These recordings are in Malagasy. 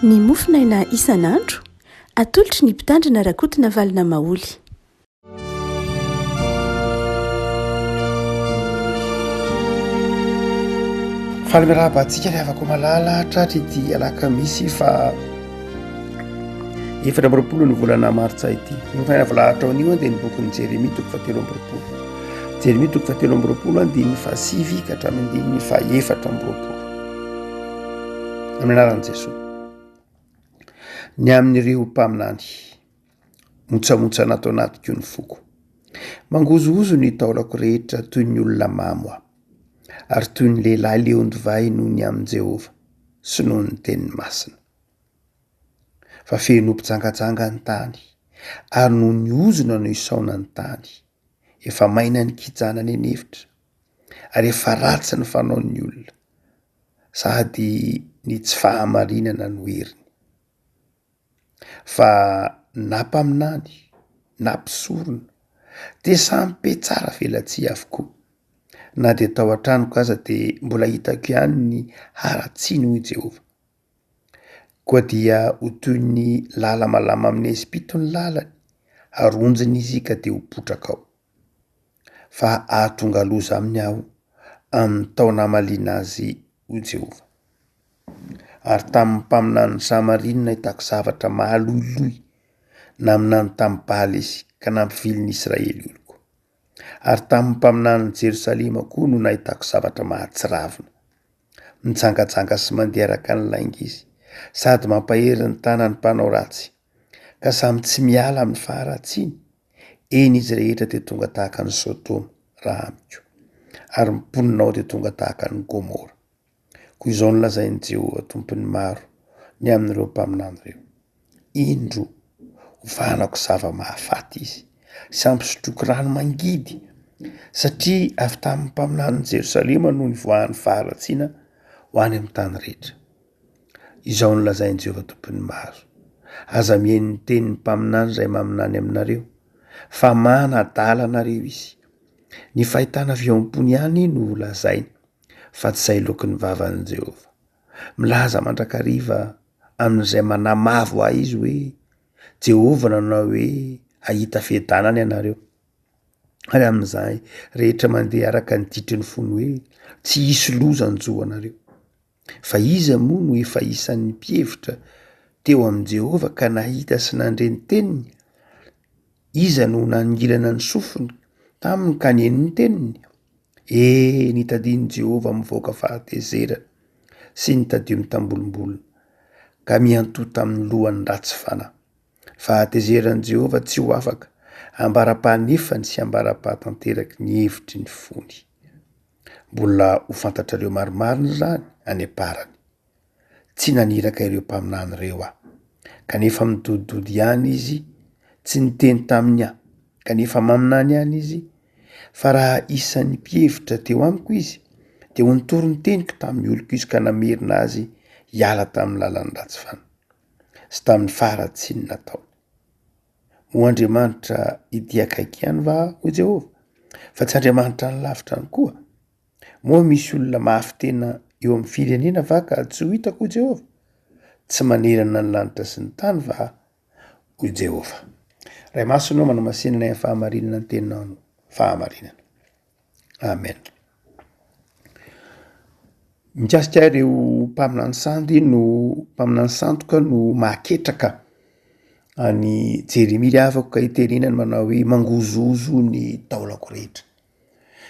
Ny mofonaina isan'andro, atolotry ny Mpitandrina Rakotonavalona Maholy. Faly miarahaba antsika ry havako malala tratry ity alakamisy fa 24 ny volana martsa ity. Ny faina voalahatra ao anio dia ny bokin'i Jeremia toko fahatelo amby roapolo. Jeremia toko fahatelo amby roapolo andininy fahasivy ka hatramin'ny andininy fahaefatra amby roapolo. Amin'ny anaran'i Jesoa. Ny amin'ireo mpaminany. Montsamontsana ato anatiko ny foko. Mangozohozo ny taolako rehetra toy ny olona mamo aho, ary toy ny lehilahy leon-divay noho ny amin'i Jehovah sy noho ny teniny masina. Fa feno mpijangajanga ny tany, ary noho ny ozona no isaona ny tany. Efa maina ny kijana any an'efitra, ary efa ratsy ny fanaon'ny olona, sady ny tsy fahamarinana no heriny. Fa na mpaminany na mpisorona dia samy be tsara velatsihy avokoa. Na dia tao an-tranoko aza dia mbola hitako ihany ny haratsiany hoy Jehovah. Koa dia ho toy ny lala-malama amin'ny haizim-pito ny lalany, ary honjina izy ka dia ho potraka ao. Fa hahatonga loza aminy Aho amin'ny taona hamaliana azy, hoy Jehovah. Ary tamin'ny mpaminanin'i Samaria no nahitako zavatra mahaloiloy, naminany tamin'i Bala izy ka nampivily ny Israely oloko. Ary tamin'ny mpaminanin'i Jerosalema koa no nahitako zavatra mahatsiravina. Mijangajanga sy mandeha araka ny lainga izy, sady mampahery ny tanany mpanao ratsy, ka samy tsy miala amin'ny faharatsiany, eny izy rehetra dia tonga tahaka an'i Sodoma, raha amiko, ary ny mponina ao dia tonga tahaka an'i Gomora. Koa izao no lazain'i Jehovah Tompon'ny maro ny amin'ireo mpaminany ireo, Indro, hovanako zava-mahafaty izy, sy hampisotroiko rano mangidy, satria avy tamin'ny mpaminanin'i Jerosalema no nivoahan'ny faharatsiana ho any amin'ny tany rehetra. Izao no lazain'i Jehovah Tompon'ny maro, Aza mihaino ny tenin'ny mpaminany izay maminany aminareo, fa manadala anareo izy. Ny fahitana avy ao am-pony ihany no holazainy, fa tsy izay loky ny vavan'i Jehovah. Milaza mandrakariva amin'izay manamavo ahy izy hoe, Jehovah nanao hoe, Hahita fiadanana ianareo. Ary amin'izay rehetra mandeha araka ny ditry ny fony hoe, Tsy hisy loza hanjo anareo. Fa iza moa no efa isan'ny mpihevitra teo amin'i Jehovah ka nahita sy nandre ny teniny? Iza no nanongilana ny sofiny taminy ka niheno ny teniny? E, ny tadin'i Jehovah mivoaka fahatezerana sy ny tadio mitambolimbolina, ka miantoa tamin'ny lohan'ny ratsy fanahy. Fahatezeran'i Jehovah tsy ho afaka, ambara-pahanefany sy ambara-pahatanteraky ny hevitry ny fony. Mbola ho fantatrareo marimarina izany any am-parany. Tsy naniraka ireo mpaminany ireo aho. Kanefa midodidody ihany izy, tsy niteny taminy aho, kanefa maminany ihany izy, fa raha isan'ny mpihevitra teo amiko izy, dia ho nitory ny teniko tamin'ny oloko izy ka namerina azy hiala tamin'ny lalan'ny ratsy fanahy sy tamin'ny faharatsiany nataony. Moa Andriamanitra ety akaiky ihany va, hoy Jehovah, fa tsy Andriamanitra any lavitra any koa? Moa misy olona mafy tena eo amin'ny firenena va ka tsy ho hitako, hoy Jehovah? Tsy manerana ny lanitra sy ny tany va, hoy Jehovah? Ray masina ô, manamasina anay amin'ny fahamarinana ny teninao no fahamarinana. Amen. Mikasika ireo mpaminany sandy no mpaminany sandoka no mahaketraka an'i Jeremia ry havako ka itenenany manao hoe mangozohozo ny taolako rehetra.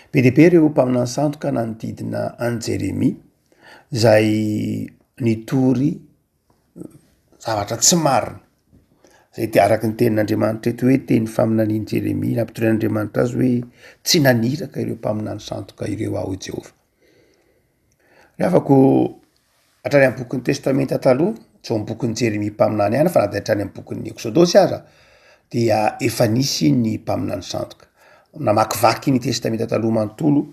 Be dia be ireo mpaminany sandoka nanodidina an'i Jeremia izay nitory zavatra tsy marina, zay de araky ny tenin'Andriamanitra eto hoe teny faminanian'i Jeremia nampitorian'Andriamanitra azy hoe tsy naniraka ireo mpaminany sandoka ireo aho hoy Jehovah. Ry havako hatrany amin'ny bokin'ny testamenta taloha, tsy ao amin'ny bokin'i Jeremia mpaminany ihany fa na de hatrany amin'ny bokin'ny Eksodosy aza dia efa nisy ny mpaminany sandoka. Namakivaky ny testamenta taloha manontolo,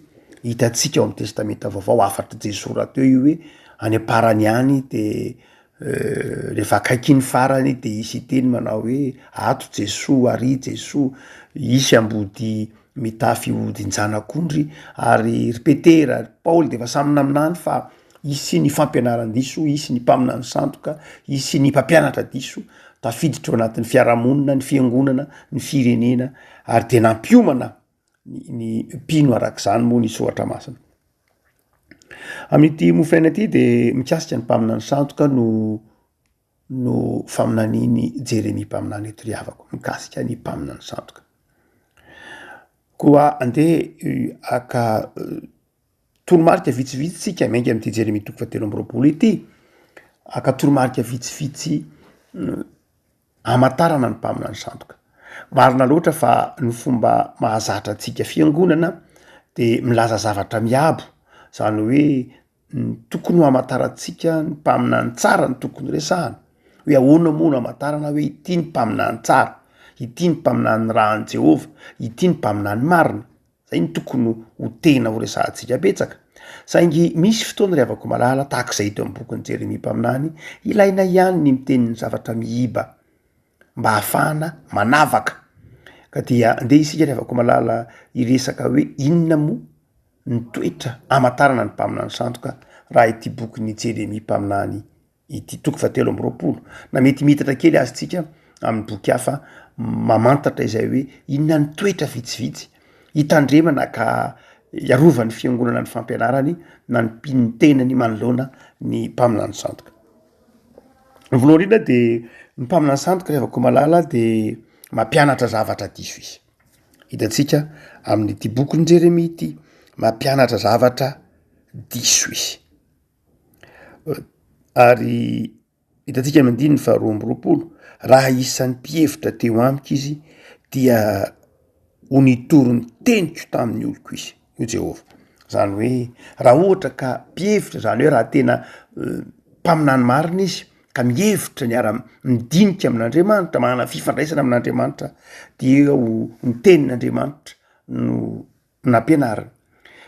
hitantsika ao amin'ny testamenta vaovao, hafatr'i Jesoa rahateo io hoe any am-parany any de rehefa akaiky ny farany de hisy hiteny manao hoe ato Jesoa, ary Jesoa, hisy ambody mitafy hodin-janak'ondry ary ry Petera, ry Paoly de efa samy naminany fa. Hisy ny fampianaran-diso, hisy ny mpaminany sandoka, hisy ny mpampianatra diso tafiditra ao anatin'ny fiarahamonina, ny fiangonana, ny firenena ary dia nampiomana ny mpino arak'izany moa ny soratra masina. Amin'ity mofo aina ity de mikasika ny mpaminany sandoka no no faminanian'i Jeremia mpaminany eto ry havako, mikasika ny mpaminany sandoka. Koa andeha haka toromarika vitsivitsy tsika miainga amin'ity Jeremia toko fahatelo amby roapolo ity, haka toromarika vitsivitsy hamantarana ny mpaminany sandoka. Marina loatra fa ny fomba mahazatra antsika fiangonana de milaza zavatra miabo, zany hoe ny tokony ho hamantarantsika ny mpaminany tsara no tokony resahana, hoe ahoana moa no hamantarana hoe ity ny mpaminany tsara, ity ny mpaminany nirahan'i Jehovah, ity ny mpaminany marina. Zay no tokony ho tena ho resahantsika betsaka. Saingy misy fotoana ry havako malala, tahaka izay hita eo amin'ny bokin'i Jeremia mpaminany, ilaina ihany ny miteny ny zavatra miiba mba hahafahana manavaka. Ka dia andeha isika ry havako malala hiresaka hoe inona moa ny toetra hamantarana ny mpaminany sandoka raha ity bokin'i Jeremia mpaminany ity toko fahatelo amby roapolo, na mety miitatra kely aza tsika amin'ny boky hafa mamantatra izay hoe inona ny toetra vitsivitsy hitandremana ka hiarovan'ny fiangonana ny fampianarany na ny mpino ny tenany manoloana ny mpaminany sandoka. Ny voalohany indrindra de ny mpaminany sandoka ry havako malala de mampianatra zavatra diso izy, hitantsika amin'ity bokin'i Jeremia ity, mampianatra zavatra diso izy. Ary hitantsika amin'ny andininy faharoa amby roapolo, raha isan'ny mpihevitra teo amiko izy dia ho nitory ny teniko tamin'ny oloko izy, hoy Jehovah. Zany hoe raha ohatra ka mpihevitra, zany hoe raha tena mpaminany marina izy ka mihevitra ny ara midinika amin'Andriamanitra, manana fifandraisana amin'Andriamanitra dia ho ny tenin'Andriamanitra no nampianariny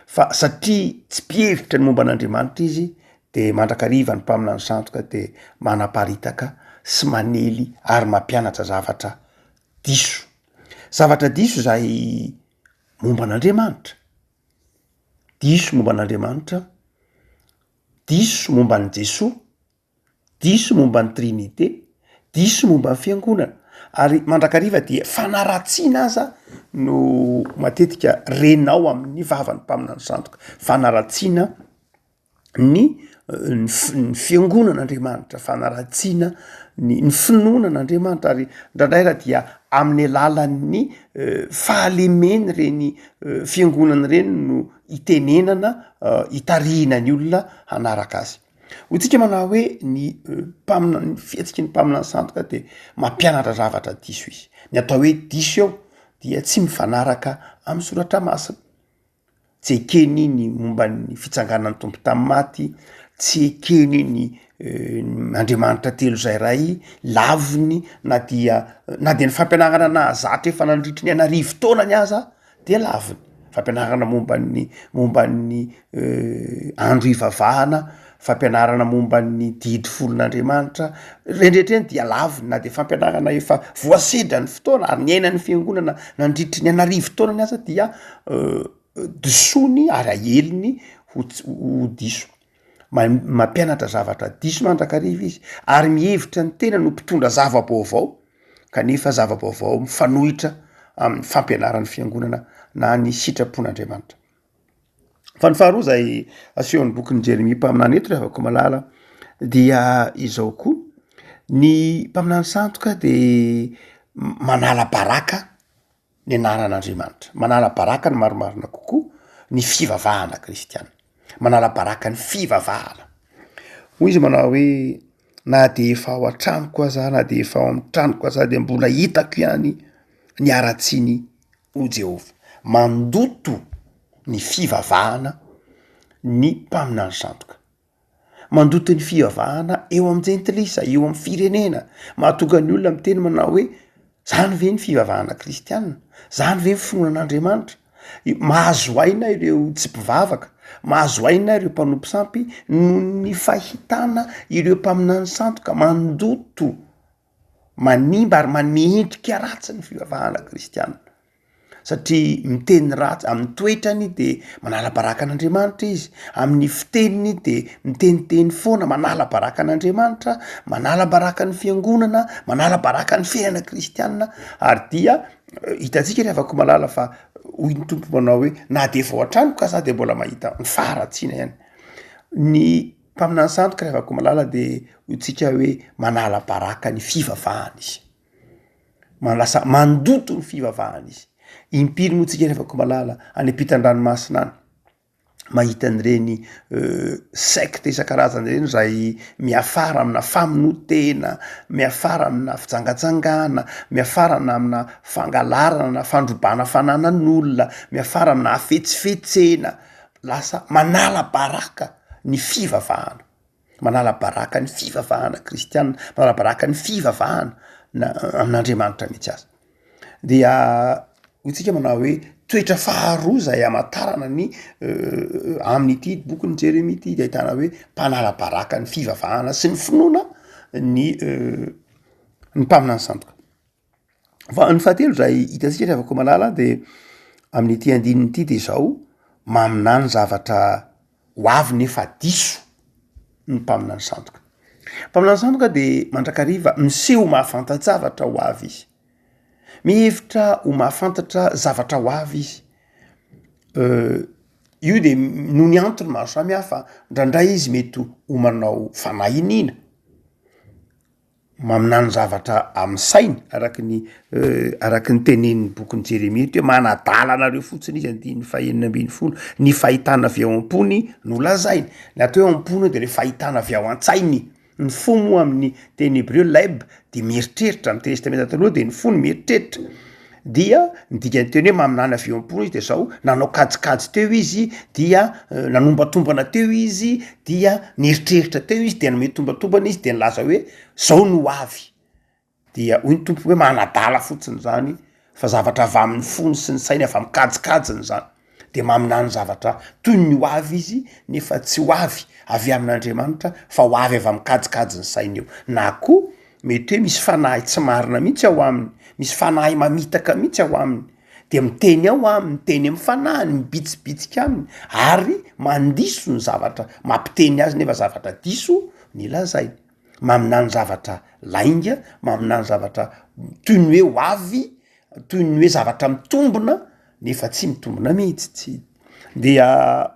fa satria tsy mpihevitra ny momba an'Andriamanitra izy de mandrakariva ny mpaminany sandoka de manaparitaka sy manely ary mampianatra zavatra diso, zavatra diso zay momba an'Andriamanitra, diso momba an'Andriamanitra, diso momba an'i Jesoa, diso momba ny trinite, diso momba ny fiangonana, ary mandrakariva dia fanaratsiana aza no matetika renao amin'ny vavan'ny mpaminany sandoka, fanaratsiana ny ny ny fiangonan'Andriamanitra, fanaratsiana ny ny finoana an'Andriamanitra ary indraindray raha dia amin'ny alalan'ny fahalemeny reny fiangonana ireny no itenenana itarihina ny olona hanaraka azy. Hoy tsika manao hoe ny mpaminany, ny fihetsiky ny mpaminany sandoka de mampianatra zavatra diso izy. Ny atao hoe diso eo dia tsy mifanaraka amy soratra masina, tsy ekeny ny momba ny fitsanganan'ny Tompo tamy maty, tsy ekeny ny Andriamanitra telo zay ray, laviny na dia na de ny fampianarana nahazatra efa nandritry ny an'arivo taonany aza de laviny, fampianarana momba ny momba ny andro ivavahana, fampianarana momba ny didy folon'Andriamanitra, reny rehetra reny dia laviny na de fampianarana efa voasedra ny fotoana ary niainan'ny fiangonana nandritry ny an'arivo taonany aza dia disoiny ary aheliny ho ts- ho diso. Mampianatra zavatra diso mandrakariva izy ary mihevitra ny tenany ho mpitondra zava-baovao kanefa zava-baovao mifanohitra amin'ny fampianaran'ny fiangonana na ny sitrapon'Andriamanitra. Fa ny faharoa izay asehon'ny bokin'i Jeremia mpaminany eto ry havako malala dia izao koa, ny mpaminany sandoka de manala baraka ny anaran'Andriamanitra, manala baraka ny marimarina kokoa ny fivavahana kristiana, manala baraka ny fivavahana. Hoy izy manao hoe na de efa ao an-tranoko aza, na de efa ao amin'ny tranoko aza de mbola hitako ihany ny haratsiany hoy Jehovah. Mandoto ny fivavahana ny mpaminany sandoka. Mandoto ny fivavahana eo amin'ny jentilisa, eo amin'ny firenena, mahatonga ny olona miteny manao hoe zany ve ny fivavahana kristianina? Zany ve ny finoana an'Andriamanitra? Mahazo aina ireo tsy mpivavaka, mahazo aina ireo mpanompo sampy noho ny fahitana ireo mpaminany sandoka mandoto, manimba ary manendrika ratsy ny fivavahana kristianina. Satria miteny ratsy, amin'ny toetrany de manala baraka an'Andriamanitra izy, amin'ny fiteniny de miteniteny foana manala baraka an'Andriamanitra, manala baraka ny fiangonana, manala baraka ny fiainana kristianina, ary dia hitantsika ry havako malala fa hoy ny Tompo manao hoe na de efa ao an-tranoko aza aho de mbola mahita ny faharatsiana ihany. Ny mpaminany sandoka ry havako malala de hoy tsika hoe manala baraka ny fivavahana izy. Lasa mandoto ny fivavahana izy. Impiry moa tsika rehefa komalala any ampitan-dranomasina any mahita an'ireny secte isan-karazany ireny izay miafara amina famonoan-tena, miafara amina fijangajangana, miafara na amina fangalarana na fandrobana fananan'olona, miafara amina hafetsifetsena, lasa manala baraka ny fivavahana. Manala baraka ny fivavahana kristiana, manala baraka ny fivavahana na amin'Andriamanitra mihitsy aza. Dia hoy tsika manao hoe toetra faharoa izay hamantarana ny amin'ity bokin'i Jeremia ity de ahitana hoe mpanala baraka ny fivavahana sy ny finoana ny ny mpaminany sandoka. Fa ny fahatelo izay hitantsika ry havako malala de amin'ity andininy ity de zao, maminany zavatra ho avy nefa diso ny mpaminany sandoka. Mpaminany sandoka de mandrakariva miseho mahafanta-javatra ho avy izy, mihevitra ho mahafantatra zavatra ho avy izy, io de noho ny antony maro samihafa, ndraindray izy mety ho manao fanahy iniana. Maminany zavatra amin'ny sainy araky ny araky ny tenenin'ny bokin'i Jeremia eto hoe manadala anareo fotsiny izy andininy fahenina ambin'ny folo, ny fahitana avy ao am-pony no lazainy, ny atao hoe ao am-pony de le fahitana avy ao an-tsainy, ny fo moa amin'ny teny hebreo leb de mieritreritra, amin'ny testamenta taloha de ny fo no mieritreritra. Dia ny dikan'ny teny hoe maminany avy eo am-pony izy de zao, nanao kajikajy teo izy dia nanombatombana teo izy dia nieritreritra teo izy de nanome tombatombana izy de nilaza hoe zao no ho avy, dia hoy ny Tompo hoe manadala fotsiny zany fa zavatra avy amin'ny fony sy ny sainy avy amy kajikajiny zany, de maminany zavatra toy ny ho avy izy nefa tsy ho avy avy amin'Andriamanitra fa ho avy avy amy kajikajin'ny sainy eo, na koa Mety hoe misy fanahy tsy marina mihitsy ao aminy, misy fanahy mamitaka mihitsy ao aminy, de miteny ao aminy, miteny amin'ny fanahiny, mibitsibitsika aminy, ary mandiso ny zavatra mampiteny azy nefa zavatra diso ny lazainy. Maminany zavatra lainga, maminany zavatra toy ny hoe ho avy, toy ny hoe zavatra mitombina nefa tsy mitombina mihitsy, tsy dia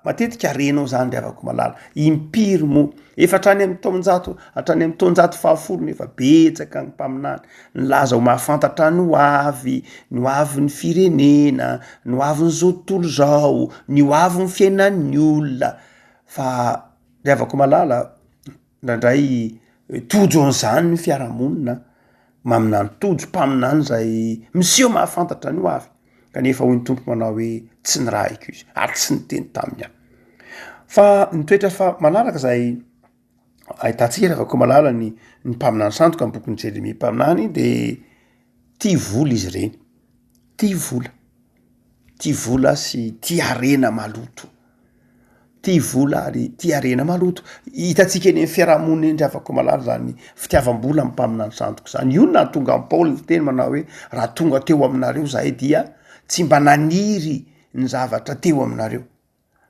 matetika renao zany ry havako malala, impiry moa, efa hatrany amin'ny taonjato hatrany amin'ny taonjato fahafolo nefa betsaka ny mpaminany nilaza ho mahafantatra ny ho avy, ny ho avin'ny firenena, ny ho avin'izao tontolo izao, ny ho avin'ny fiainan'ny olona, fa ry havako malala Indraindray tojo an'izany ny fiarahamonina, maminany tojo mpaminany izay miseho mahafantatra ny ho avy, kanefa hoy ny Tompo manao hoe tsy nirahiko izy ary tsy niteny taminy aho. Fa ny toetra fa manaraka izay ahitantsika rehefa koa malala ny ny mpaminany sandoka ny bokin'i Jeremia mpaminany de tia vola izy ireny, tia vola. Tia vola sy tia harena maloto, tia vola ary tia harena maloto. Hitantsika eny amin'ny fiarahamonina eny ry havako malala zany fitiavam-bola amin'ny mpaminany sandoka zany. Io no nahatonga an'i Paoly niteny manao hoe raha tonga teo aminareo zahay dia tsy mba naniry ny zavatra teo aminareo.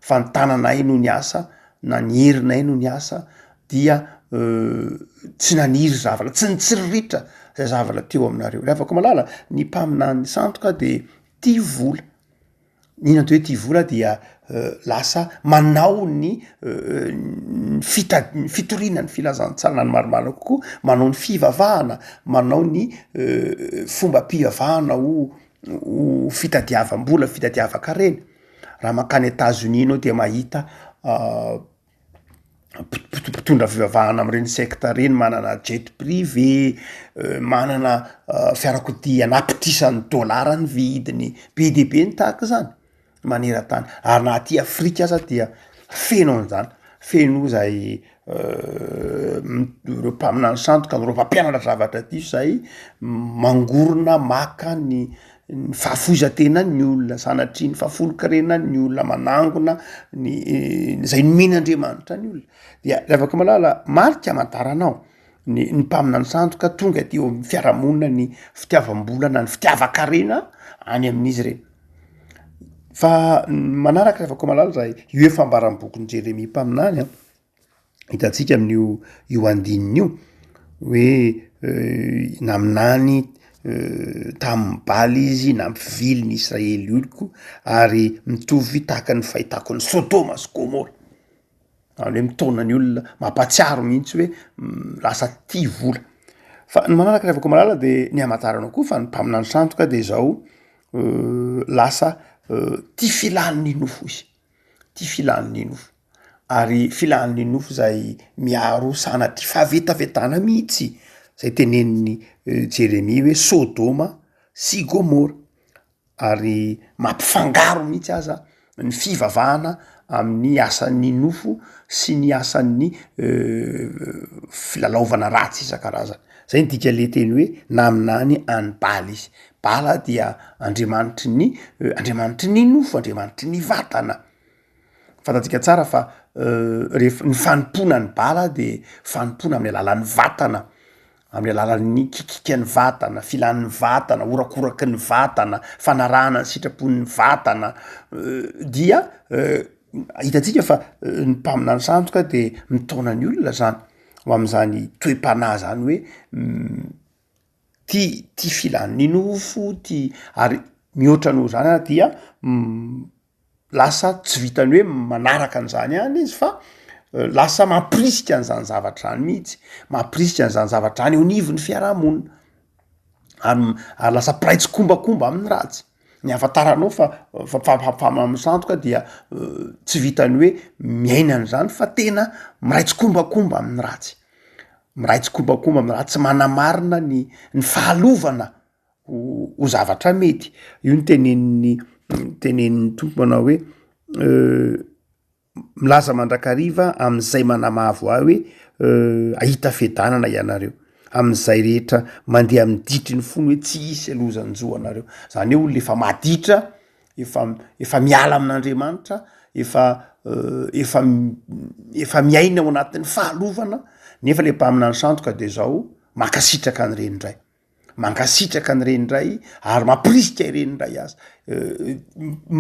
fa ny tananay no niasa na ny herinay no niasa dia tsy naniry zavatra, tsy nitsiriritra zay zavatra teo aminareo. Ry havako malala, ny mpaminany sandoka de tia vola, ny atao hoe tia vola dia lasa manao ny ny fita- ny fitoriana ny filazantsara na ny marimarina kokoa manao ny fivavahana, manao ny fombam-pivavahana ho ho fitadiavam-bola, fitadiavan-karena. Raha mankany Etazonia enao de mahita mpitondra fivavahana am'ireny secte reny manana jet privé, manana fiarakodia an'apitrisany dolara ny vidiny, be de be ny tahaka zany maneran-tany, ary na aty Afrika aza dia feno an'zany, feno zay reo mpaminany sandoka, reo mpampianatra zavatra diso zay mangorona maka ny ny fahafoizan-tenan'ny olona, sanatria ny fahafolon-karenan'ny olona, manangona ny zay nomen'Andriamanitra ny olona, dia ry havako malala, marika amantaranao ny ny mpaminany sandoka tonga teo amin'ny fiarahamonina ny fitiavam-bola na ny fitiavan-karena any amin'izy ireny. Fa ny manaraka ry havako malala raha io efa ambaran'ny bokin'i Jeremia mpaminany an, hitantsika amin'io io andininy io hoe naminany tamin'ny Bala izy, nampivily ny Israely oloko ary mitovy tahaka ny fahitako an'i Sodoma sy Gomora. Zany hoe mitaona ny olona, mampahatsiaro mihitsy hoe lasa tia vola. Fa ny manaraka ry havako malala de ny hamantaranao koa fa ny mpaminany sandoka de zao lasa tia filan'ny nofo izy, tia filan'ny nofo ary filan'ny nofo zay miaro sanatria fahavetavetana mihitsy zay tenenin'i Jeremia hoe Sodoma sy Gomora. ary mampifangaro mihitsy aza ny fivavahana amin'ny asan'ny nofo sy ny asan'ny filalaovana ratsy isan-karazany. Zay ny dikan'le teny hoe naminany an'i Bala izy. Bala dia andriamanitry ny andriamanitry ny nofo, andriamanitry ny vatana. Fantatsika tsara fa rehef- ny fanompoana an'i Bala de fanompoana amin'ny alalan'ny vatana. Amin'ny alalan'ny kikikan'ny vatana, filan'ny vatana, horakoraky ny vatana, fanarahana ny sitrapon'ny vatana, dia hitantsika fa ny mpaminany sandoka de mitaona ny olona zany ho am'zany toe-panahy zany hoe tia tia filan'ny nofo, tia ary mihoatra noho zany ary dia lasa tsy vitan'ny hoe manaraka an'izany ihany izy fa lasa mampirisika an'izany zavatra zany mihitsy, mampirisika an'izany zavatra zany eo anivon'ny fiarahamonina, ary ary lasa mpiray tsikombakomba amin'ny ratsy, ny ahafantaranao fa fa sandoka dia tsy vitan'ny hoe miaina an'izany fa tena miray tsikombakomba amin'ny ratsy, miray tsikombakomba amin'ny ratsy, manamarina ny ny fahalovana ho zavatra mety, io no tenenin'ny tenenin'ny Tompo manao hoe milaza mandrakariva am'zay manamavo ahy hoe ahita fiadanana ianareo, am'zay rehetra mandeha am'ditry ny fony hoe tsy hisy loza hanjo anareo, zany hoe olona efa maditra, efa efa miala amin'Andriamanitra, efa efa efa miaina ao anatin'ny fahalovana nefa le mpaminany sandoka de zao mankasitraka an'ireny indray. Mankasitraka an'ireny indray ary mampirisika ireny indray aza. Ny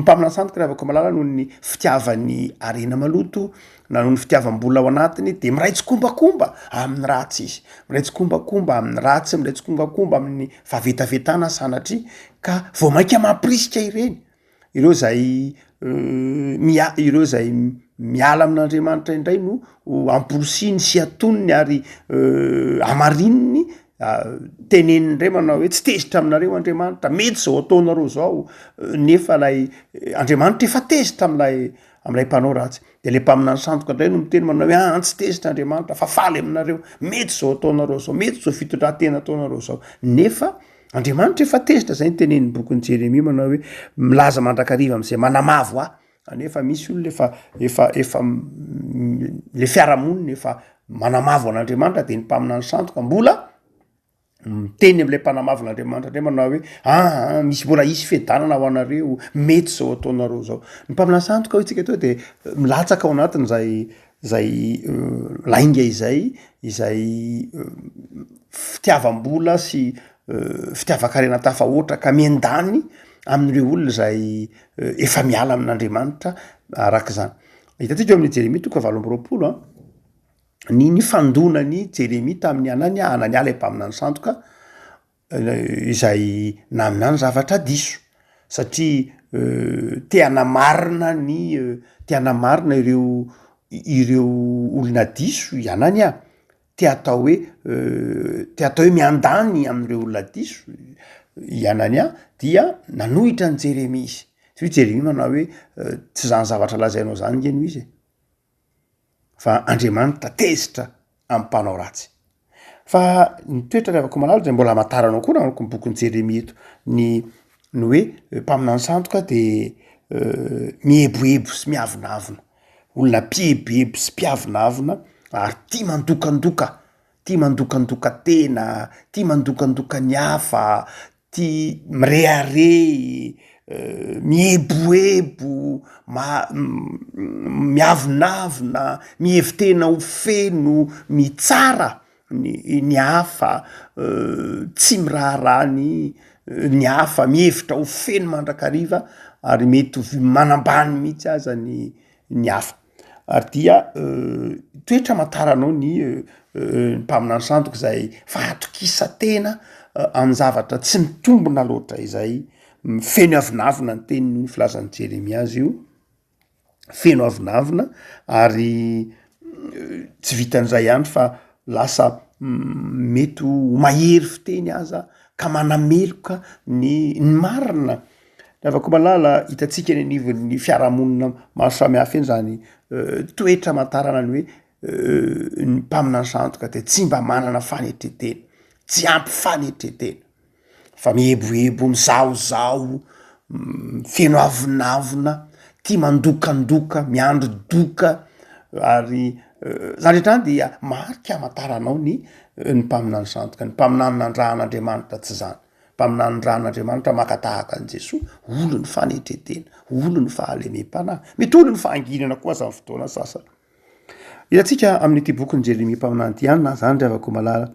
mpaminany sandoka ry havako malala noho ny fitiavany harena maloto na noho ny fitiavam-bola ao anatiny de miray tsikombakomba amin'ny ratsy izy, miray tsikombakomba amin'ny ratsy, miray tsikombakomba amin'ny fahavetavetana sanatria ka vao mainka mampirisika ireny. Ireo izay mia- ireo izay miala amin'Andriamanitra indray no amporisihiny sy atonony ary hamarininy, teneniny indray manao hoe tsy tezitra aminareo Andriamanitra, mety zao ataonareo zao, nefa lay Andriamanitra efa tezitra am'lay am'lay mpanao ratsy, de le mpaminany sandoka indray no miteny manao hoe aa tsy tezitra Andriamanitra fa faly aminareo, mety zao ataonareo zao, mety zao fitondran-tena ataonareo zao, nefa Andriamanitra efa tezitra, zay ny tenenin'ny bokin'i Jeremia manao hoe milaza mandrakariva am'zay manamavo ahy, kanefa misy olona efa efa efa le fiarahamonina efa manamavo an'Andriamanitra de ny mpaminany sandoka mbola miteny am'le mpanamavo an'Andriamanitra ndray manao hoe aa misy mbola hisy fiadanana ho anareo, mety zao ataonareo zao. Ny mpaminany sandoka hoy tsika teo de milatsaka ao anatin'zay zay lainga izay, izay fitiavam-bola sy fitiavan-karena tafahoatra ka miandany amin'ireo olona izay efa miala amin'Andriamanitra arak'izany. Hitantsika eo amin'ny Jeremia toko fahavalo amby roapolo an, ny nifandonan'i Jeremia tamin'i Anania, Anania ilay mpaminany sandoka, izay naminany zavatra diso satria te hanamarina ny te hanamarina ireo ireo olona diso i Anania, te hatao hoe te hatao hoe miandany amin'ireo olona diso i Anania dia nanohitra an'i Jeremia izy, satria Jeremia manao hoe tsy zany zavatra lazainao zany nge no izy e. Fa Andriamanitra tezitra amin'ny mpanao ratsy. Fa ny toetra ry havako malala dia mbola hamantaranao koa raha ny bokin'i Jeremia eto, ny ny hoe mpaminany sandoka de mieboebo sy miavonavona, olona mpieboebo sy mpiavonavona ary tia mandokandoka, tia mandokandoka tena, tia mandokandoka ny hafa, tia mirehareha, mieboebo, ma- miavonavona, mihevi-tena ho feno, mitsara ny ny hafa, tsy miraharaha ny ny hafa, mihevitra ho feno mandrakariva. ary mety ho manambany mihitsy aza ny ny hafa. Ary dia toetra amantaranao ny ny mpaminany sandoka izay fahatokisan-tena amin-javatra tsy mitombina loatra izay feno avonavona ny teniny hoy ny filazan'i Jeremia azy io. feno avonavona ary tsy vitan'izay ihany fa lasa mety ho mahery fiteny aza ka manameloka ny ny marina. Ry havako malala, hitantsika eny anivon'ny fiarahamonina maro samihafa eny zany toetra amantarana ny hoe ny mpaminany sandoka de tsy mba manana fanetren-tena, tsy ampy fanetren-tena. Fa mieboebo, mizahozaho, feno avonavona, tia mandokandoka, miandry doka, ary zany rehetra zany dia marika hamantaranao ny ny mpaminany sandoka, ny mpaminany nandrahan'Andriamanitra tsy zany, mpaminany nirahan'Andriamanitra maka tahaka an'i Jesoa, olon'ny fanetren-tena, olon'ny fahalemem-panahy, mety olon'ny fahanginana koa aza amin'ny fotoana sasany. Hitantsika amin'ity bokin'i Jeremia mpaminany ity ihany na zany ry havako malala,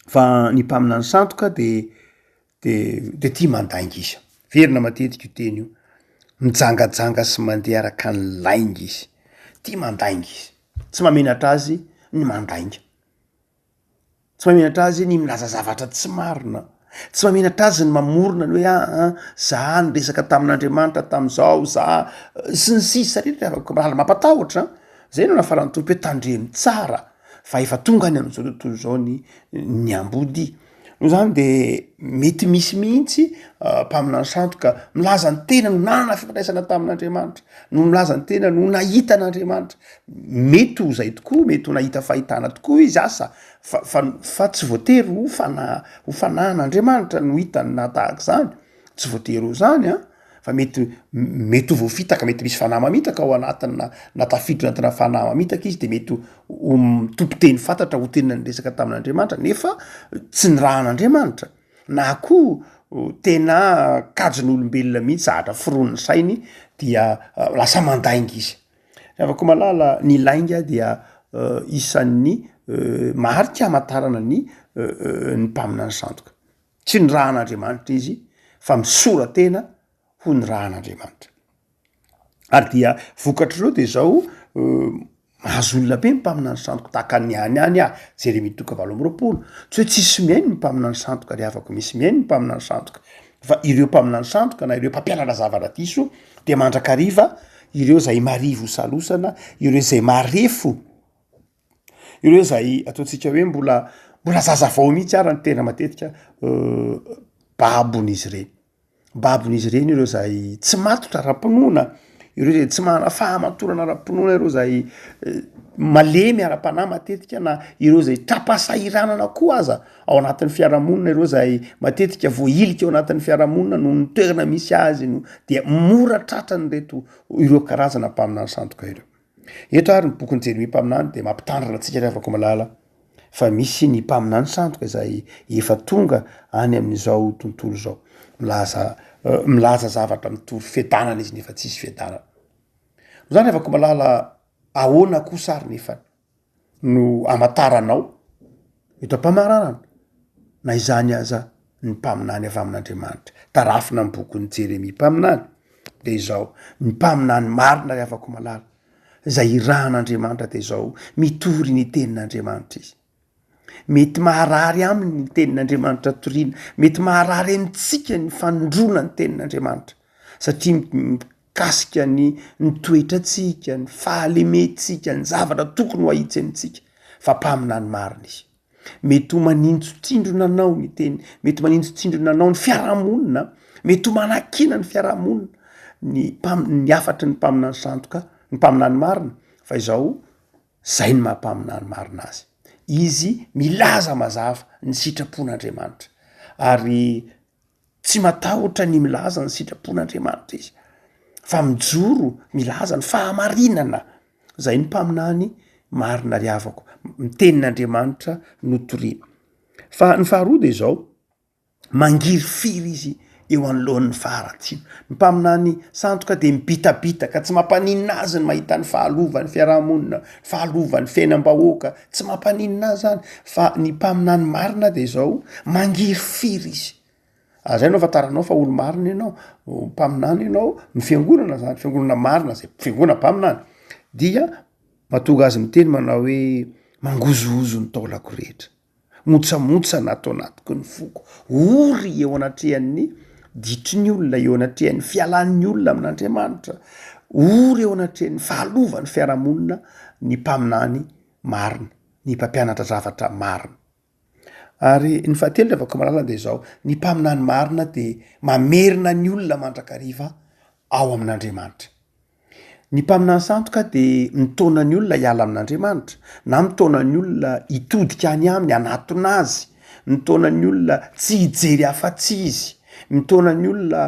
Fa ny mpaminany sandoka de de de tia mandainga izy, verina matetika io teny io, mijangajanga sy mandeha araka ny lainga izy, tia mandainga izy, tsy mahamenatra azy ny mandainga, tsy mahamenatra azy ny milaza zavatra tsy marina, tsy mahamenatra azy ny mamorona ny hoe aa za niresaka tamin'Andriamanitra tam'zao za sy ny sisa rehetra mampatahotra an, zay no nafaran'ny Tompo hoe tandremo tsara. fa efa tonga any amin'izao tontolo izao ny ny ambodia. Noho izany de mety misy mihitsy mpaminany sandoka milaza ny tenany ho nanana fifandraisana tamin'Andriamanitra, no milaza ny tenany ho nahita an'Andriamanitra, mety ho zay tokoa, mety ho nahita fahitana tokoa izy asa fa fa fa tsy voatery ho fana- ho fanahin'Andriamanitra no hitany na tahak'izany, tsy voatery ho zany an. Fa mety mety ho voafitaka, mety misy fanahy mamitaka ao anatiny na na tafiditra anatina fanahy mamitaka izy de mety ho mitompo teny fantatra ho tena niresaka tamin'Andriamanitra nefa tsy nirahan'Andriamanitra, na koa tena kajin'olombelona mihitsy zahatra foronin'ny sainy dia lasa mandainga izy. Ry havako malala, ny lainga dia isan'ny marika hamantarana ny ny mpaminany sandoka. Tsy nirahan'Andriamanitra izy fa misora-tena ho nirahan'Andriamanitra. Ary dia vokatr'ireo de zao mahazo olona be ny mpaminany sandoka tahaka ny any any ah, Jeremia toko 28. Tsy hoe tsisy mihaino ny mpaminany sandoka ry havako, misy mihaino ny mpaminany sandoka. Fa ireo mpaminany sandoka na ireo mpampianatra zavatra diso dia mandrakariva ireo izay marivo salosana, ireo izay marefo. Ireo izay ataontsika hoe mbola mbola zaza vao mihitsy ara ny tena matetika babon'izy ireny, babon'izy ireny ireo zay tsy matotra ara-pinoana, ireo zay tsy manana fahamatorana ara-pinoana, ireo zay malemy ara-panahy matetika na ireo zay tra-pahasahiranana koa aza ao anatin'ny fiarahamonina, ireo zay matetika voahilika ao anatin'ny fiarahamonina noho ny toerana misy azy no dia mora tratran'ireto ireo karazana mpaminany sandoka ireo. Eto ary ny bokin'i Jeremia mpaminany dia mampitandrina antsika ry havako malala fa misy ny mpaminany sandoka izay efa tonga any amin'izao tontolo izao. Milaza milaza zavatra mitory fiadanana izy nefa tsisy fiadanana. Noho izany ry havako malala ahoana kosa ary nefany no hamantaranao eto am-pamaranana na izany aza ny mpaminany avy amin'Andriamanitra. Tarafina amin'ny bokin'i Jeremia mpaminany de izao, ny mpaminany marina ry havako malala, izay irahan'Andriamanitra de izao, mitory ny tenin'Andriamanitra izy. Mety maharary aminy ny tenin'Andriamanitra toriana, mety maharary amintsika ny fanondroana ny tenin'Andriamanitra, satria mikasika ny ny toetrantsika, ny fahalementsika, ny zavatra tokony ho ahitsy amintsika, fa mpaminany marina izy. Mety ho maninjotsindrona anao ny teny, mety maninjotsindrona anao ny fiarahamonina, mety ho manakiana ny fiarahamonina ny mpam- ny hafatry ny mpaminany sandoka, ny mpaminany marina, fa izao, zay ny maha mpaminany marina azy. Izy milaza mazava ny sitrapon'Andriamanitra ary Tsy matahotra ny milaza ny sitrapon'Andriamanitra izy, fa mijoro milaza ny fahamarinana. Zay ny mpaminany marina ry havako, ny tenin'Andriamanitra no torina. Fa ny faharoa de zao, mangirifiry izy eo anoloan'ny faharatsiana. Ny mpaminany sandoka de mibitabitaka, tsy mampaninona azy ny mahita ny fahalovan'ny fiarahamonina, fahalovan'ny fiainam-bahoaka, tsy mampaninona azy zany. Fa ny mpaminany marina de zao, mangirifiry izy. Ary zay no ahafantaranao fa olo-marina ianao, mpaminany ianao, ny fiangonana zany, fiangonana marina zay, fiangonana mpaminany dia mahatonga azy miteny manao hoe mangozohozo ny taolako rehetra. Montsamontsana ato anatiko ny foko, ory eo anatrehan'ny ditry ny olona, eo anatrehan'ny fialan'ny olona amin'Andriamanitra, ory eo anatrehan'ny fahalovan'ny fiarahamonina ny mpaminany marina, ny mpampianatra zavatra marina. Ary ny fahatelo ry havako malala dia izao, ny mpaminany marina dia mamerina ny olona mandrakariva ao amin'Andriamanitra. Ny mpaminany sandoka dia mitaona ny olona hiala amin'Andriamanitra, na mitaona ny olona hitodika any aminy, hanatona azy, mitaona ny olona tsy hijery afa-tsy izy, mitaona ny olona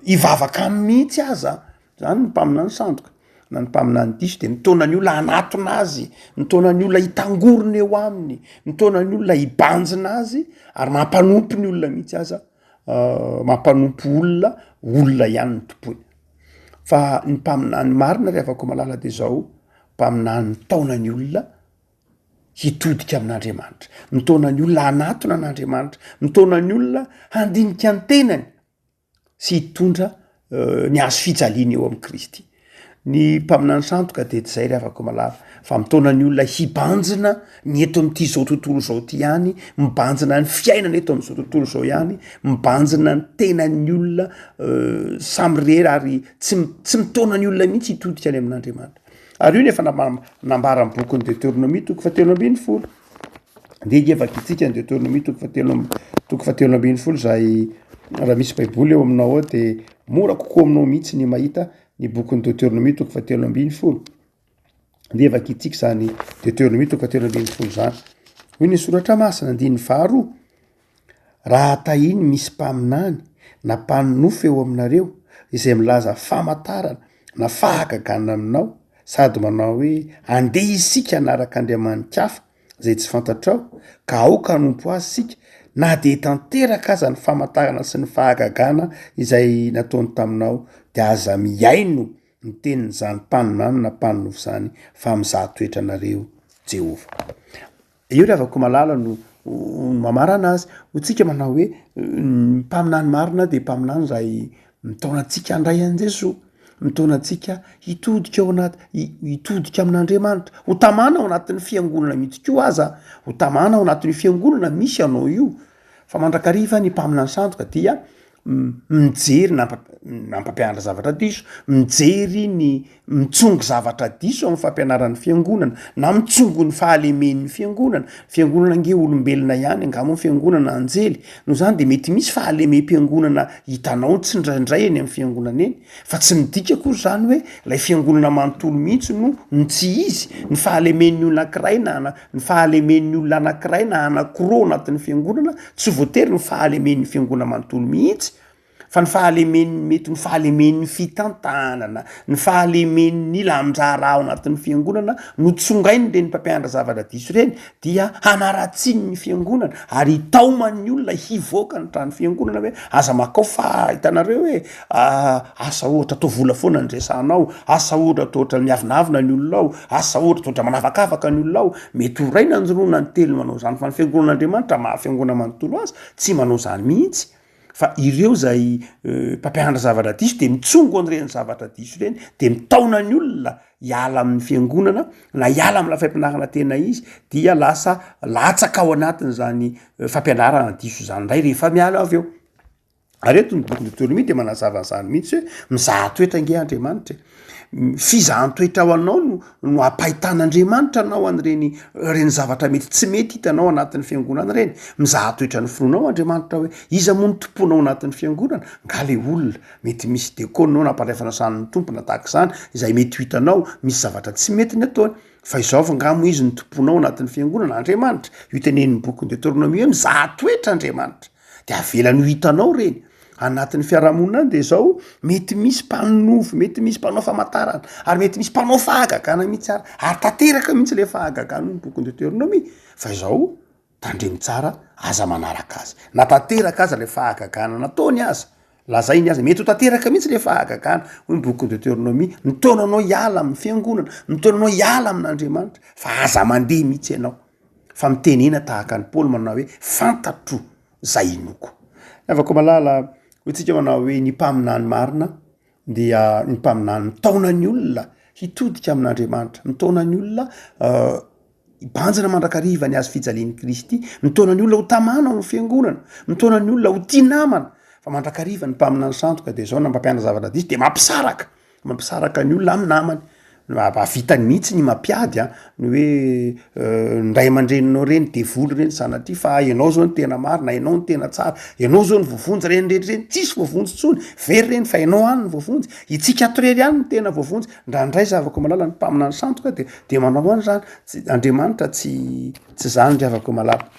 hivavaka aminy mihitsy aza, zany ny mpaminany sandoka na ny mpaminany diso de mitaona ny olona hanatona azy, mitaona ny olona hitangorona eo aminy, mitaona ny olona hibanjina azy ary mampanompo ny olona mihitsy aza, mampanompo olona, olona ihany no tompoiny. Fa ny mpaminany marina ry havako malala de zao, mpaminany mitaona ny olona hitodika amin'Andriamanitra, mitaona ny olona hanatona an'Andriamanitra, mitaona ny olona handinika ny tenany sy hitondra ny hazo fijaliana eo amin'i Kristy. Ny mpaminany sandoka dia tsy izay ry havako malala fa mitaona ny olona hibanjina ny eto amin'ity zao tontolo izao ty ihany, mibanjina ny fiainana eto amin'izao tontolo izao ihany, mibanjina ny tenan'ny olona samirery ary tsy tsy mitaona ny olona mihitsy hitodika any amin'Andriamanitra. Ary io no efa nambaran'ny bokin'ny Deoteronomia toko fahatelo ambin'ny folo. Ndeha ange vakintsika ny Deoteronomia toko fahatelo toko fahatelo ambin'ny folo zay raha misy baiboly eo aminao ao de mora kokoa aminao mihitsy ny mahita ny bokin'ny Deoteronomia toko fahatelo ambin'ny folo. Ndeha vakintsika zany Deoteronomia toko fahatelo ambin'ny folo zany. Hoy ny soratra masina andininy faharoa: Raha tahiny misy mpaminany na mpanonofy eo aminareo izay milaza famantarana na fahagagana aminao sady manao hoe, Andeha isika hanaraka andriamani-kafa izay tsy fantatrao, ka aoka hanompo azy isika, na dia tanteraka aza ny famantarana sy ny fahagagana izay nataony taminao, dia aza mihaino ny tenin'izany mpaminany na mpanonofy izany, fa mizaha toetra anareo Jehovah. Eo ry havako malala no mamarana azy, hoy tsika manao hoe ny mpaminany marina dia mpaminany izay mitaona antsika handray an'i Jesoa, mitaona antsika hitodika ao anaty, hitodika amin'Andriamanitra, ho tamana ao anatin'ny fiangonana mihitsy koa aza, ho tamana ao anatin'io fiangonana misy anao io, fa mandrakariva ny mpaminany sandoka dia mijery na na mpampianatra zavatra diso, mijery ny mitsongo zavatra diso amin'ny fampianaran'ny fiangonana na mitsongo ny fahalemen'ny fiangonana, fiangonana ange olombelona ihany, angaha moa fiangonana anjely, noho izany de mety misy fahalemem-piangonana hitanao tsindraindray eny amin'ny fiangonana eny, fa tsy midika akory zany hoe lay fiangonana manontolo mihitsy no no tsy izy, ny fahalemen'ny olona ankiray na ana- ny fahalemen'ny olona anankiray na anankiroa ao anatin'ny fiangonana tsy voatery ny fahalemen'ny fiangonana manontolo mihitsy fa ny fahalemen'ny mety ny fahalemen'ny fitantanana, ny fahalemen'ny lamin-draharaha ao anatin'ny fiangonana no tsongain'ireny mpampianatra zavatra diso ireny dia hanaratsiany ny fiangonana ary hitaoman'ny olona hivoaka ny trano fiangonana hoe aza makao fa hitanareo hoe Asa ohatra toa vola foana ny resahanao, asa ohatra toa ohatran'ny miavonavona ny olona ao, asa ohatra toa ohatran'ny manavakavaka ny olona ao, mety ho iray na ny roa na ny telo manao izany fa ny fiangonan'Andriamanitra maha fiangonana manontolo azy tsy manao izany mihitsy fa ireo izay mpampianatra zavatra diso de mitsongo an'ireny zavatra diso ireny de mitaona ny olona hiala amin'ny fiangonana na hiala amin'ilay fampianarana tena izy dia lasa latsaka ao anatin'izany fampianarana diso izany indray rehefa miala avy eo. Ary eto ny bokin'i Deoteronomia dia manazava an'izany mihitsy hoe mizaha toetra ange Andriamanitra e. Fizahan-toetra ho anao no no ampahitan'Andriamanitra anao an'ireny ireny zavatra mety tsy mety hitanao anatin'ny fiangonana ireny. Mizaha toetra ny finoanao Andriamanitra hoe iza moa no tomponao anatin'ny fiangonana? Nga le olona mety misy dekona ao na mpandray fanasan'ny Tompo na tahaka izany izay mety ho hitanao misy zavatra tsy mety ny ataony. Fa izao va nga moa izy no tomponao anatin'ny fiangonana? Andriamanitra. Io tenenin'ny bokin'i Deoteronomia hoe mizaha toetra Andriamanitra. De avelany ho hitanao reny anatin'ny fiarahamonina any de zao mety misy mpanonofy, mety misy mpanao famantarana ary mety misy mpanao fahagagana mihitsy ary, ary tanteraka mihitsy le fahagagana hoy ny bokin'i Deoteronomia fa izao tandremo tsara aza manaraka azy na tanteraka aza le fahagagana nataony aza lazainy aza mety ho tanteraka mihitsy le fahagagana hoy ny bokin'i Deoteronomia mitaona anao hiala amin'ny fiangonana, mitaona anao hiala amin'Andriamanitra fa aza mandeha mihitsy ianao. fa mitenena tahaka an'i Paoly manao hoe fantatro zay inoako. Ny havako malala, hoy tsika manao hoe ny mpaminany marina dia ny mpaminany mitaona ny olona hitodika amin'Andriamanitra, mitaona ny olona hibanjina mandrakariva ny hazo fijalian'i Kristy, mitaona ny olona ho tamana ao amin'ny fiangonana, mitaona ny olona ho tia namana, fa mandrakariva ny mpaminany sandoka dia izao na mpampianatra zavatra diso dia mampisaraka. Mampisaraka ny olona amin'ny namany. Mahavitany mihitsy ny mampiady an, ny hoe ny ray aman-dreninao ireny devoly ireny sanatria fa ianao zao no tena marina, ianao no tena tsara, ianao zao no voavonjy, ireny rehetra ireny tsisy voavonjy intsony, very ireny fa ianao ihany no voavonjy, itsika ato irery ihany no tena voavonjy. Indraindray zavako malala ny mpaminany sandoka de de manao an'izany, tsy Andriamanitra tsy tsy zany ry havako malala.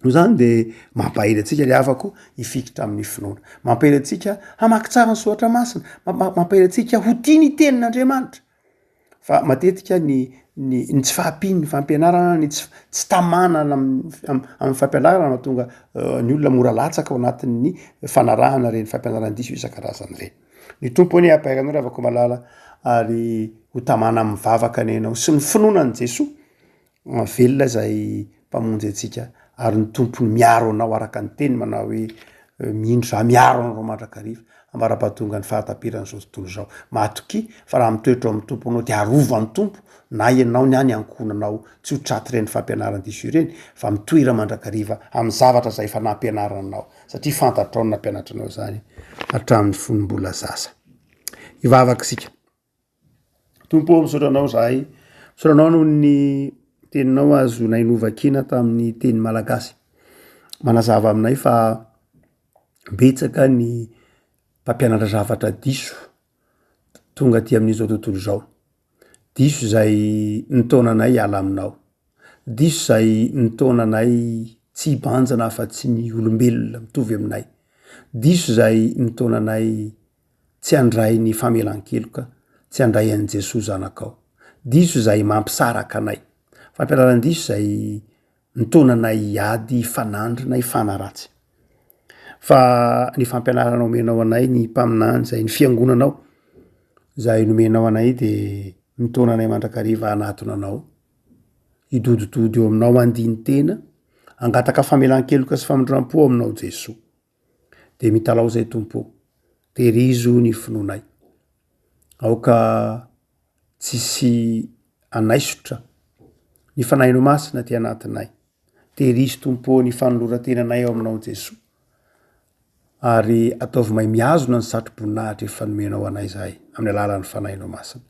Noho izany dia mampahery antsika ry havako hifikitra amin'ny finoana. Mampahery antsika hamaky tsara ny soratra masina. Mampahery antsika ho tia ny tenin'Andriamanitra. Fa matetika ny ny ny tsy fahampian'ny fampianarana, ny tsy tsy tamana amin'ny fampianarana no mahatonga ny olona mora latsaka ao anatin'ny fanarahana ireny fampianaran-diso isan-karazany ireny. Ny Tompo anie hampahery anao ry havako malala ary ho tamana amin'ny vavaka anie ianao sy ny finoana an'i Jesoa. Velona izay Mpamonjy antsika ary ny Tompo miaro anao araka ny teny manao hoe mino za miaro anareo mandrakariva ambara-pahatonga ny fahataperan'izao tontolo izao. Matokia fa raha mitoetra ao amin'ny Tompo anao dia arovan'ny Tompo na ianao na ny ankohonanao tsy ho trat'ireny fampianaran-diso ireny fa mitoera mandrakariva amin'ny zavatra izay efa nampianarana anao satria fantatrao ny nampianatra anao izany hatramin'ny fony mbola zaza. Hivavaka isika. Tompo ô, misaotra Anao izahay, misaotra Anao noho ny teninao azonay novakiana tamin'ny teny malagasy. Manazava aminay fa betsaka ny mpampianatra zavatra diso tonga aty amin'izao tontolo izao. Diso izay nitaona anay hiala aminao. Diso izay nitaona anay tsy hibanjina afa-tsy ny olombelona mitovy aminay. Diso izay nitaona anay tsy handray ny famelan-keloka, tsy handray an'i Jesoa Zanakao. Diso izay mampisaraka anay. Fampianaran-diso izay mitaona anay hiady, hifanandrina, hifanaratsy. Fa ny fampianarana omenao anay, ny mpaminany izay, ny fiangonanao izay nomenao anay dia mitaona anay mandrakariva hanatona anao, hidodidody eo aminao, handini-tena, hangataka famelan-keloka sy famindram-po ao aminao Jesoa. Dia mitalaho izay Tompo ô, tehirizo ny finoanay. Aoka tsisy hanaisotra ny Fanahinao Masina aty anatinay. Tehirizo Tompo ô ny fanoloran-tenanay ao aminao Jesoa. Ary ataovy mahay mihazona ny satroboninahitra efa nomenao anay izahay amin'ny alalan'ny Fanahinao Masina.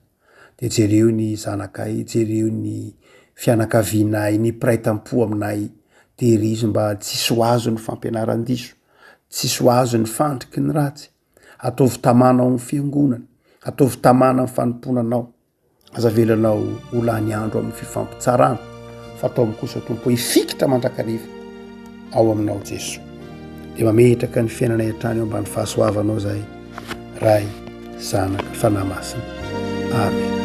Dia jereo ny zanakay, jereo ny fianakavianay, ny mpiray tampo aminay, tehirizo mba tsisy ho azon'ny fampianaran-diso, tsisy ho azon'ny fandriky ny ratsy. Ataovy tamana ao amin'ny fiangonana, ataovy tamana amin'ny fanompoana anao. Aza avelanao ho lany andro amin'ny fifampitsarana, fa ataovy kosa Tompo hifikitra mandrakariva ao aminao Jesoa. Dia mametraka ny fiainanay hatrany eo ambany fahasoavanao izahay. Ray, Zanaka, Fanahy Masina. Amen.